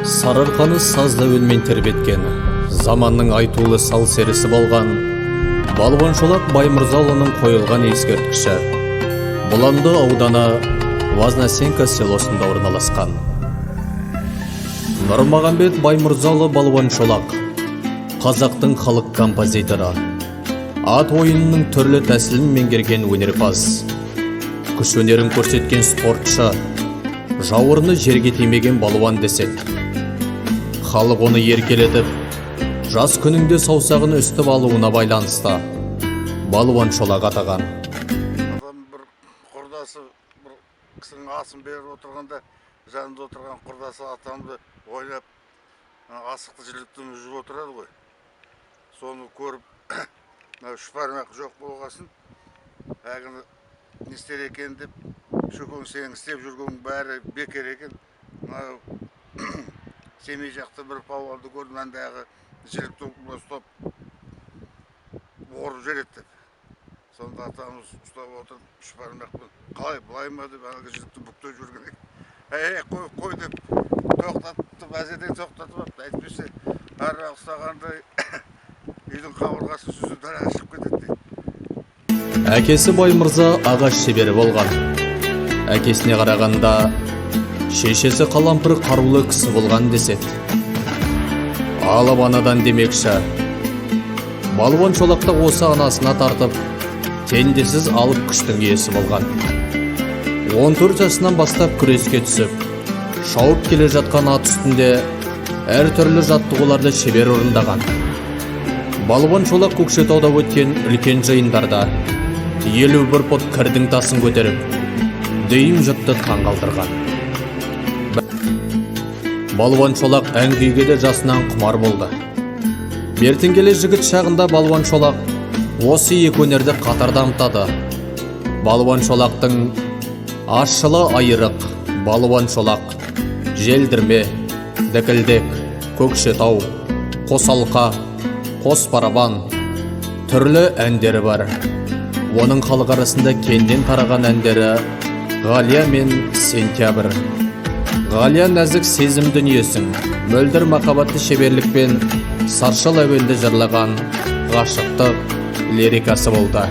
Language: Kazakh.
Сарыарқаны сазды әуенмен тербеткен, заманның айтулы сал серісі болған Балуан Шолақ Баймырзаұлының қойылған ескерткіші Бұланды ауданы Вознесенка селосында орналасқан. Нұрмағамбет Баймырзаұлы Балуан Шолақ — қазақтың халық композиторы, ат ойынының түрлі тәсілін меңгерген өнерпаз, күш өнерін көрсеткен спортшы, жауырыны жерге тимеген балуан деседі. Халық оны еркелетіп, жас күнінде саусағын үсітіп алуына байланысты Балуан Шолақ атаған. Адам бір құрдасы бір кісінің асын беріп отырғанда, жанында отырған құрдасы атамды ойнап, асықты жіліктен үзіп отырады ғой. Соны көріп, мына үш бармақ жоқ болғасын, әлгіні не істер екен деп, шөкең, сенің істеп жүргенің бәрі бекер екен. Мына Семей жақта бір палуанды көрдім, андағы жілікті ұстап ұрып жібереді деп. Сонда атамыз ұстап отырып, үш бармақпен қалай, былай ма деп, әлгі жілікті бүктеп жіберген екен. Ей, қой, қой деп тоқтатып, әзерден тоқтатып алыпты. Әйтпесе ары ұстағанда үйдің қабырғасы сүзіп, далаға шығып кетеді дейді. Әкесі Баймырза ағаш шебері болған. Әкесіне қарағанда шешесі қалампыр қарулы кісі болған деседі. Алып анадан демекші, Балуан Шолақ та осы анасына тартып, теңдесіз алып күштің иесі болған. 14 жасынан бастап күреске түсіп, шауып келе жатқан ат үстінде әртүрлі жаттығуларды шебер орындаған. Балуан Шолақ Көкшетауда өткен үлкен жиындарда 51 пұт кірдің тасын көтеріп, дүйім жұртты таңғалдырған. Балуан Шолақ ән күйге де жасынан құмар болды. Бертін келе жігіт шағында Балуан Шолақ осы екі өнерді қатар дамытады. Балуан Шолақтың «Ащылы айырық», «Балуан Шолақ», «Желдірме», «Дікілдек», «Көкшетау», «Қосалқа», «Қос барабан» түрлі әндері бар. Оның халық арасында кеңден тараған әндері «Ғалия» мен «Сентябрь». Ғалия нәзік сезім дүниесін мөлдір махаббатты шеберлікпен саршыл әуенді жырлаған ғашықтық лирикасы болды.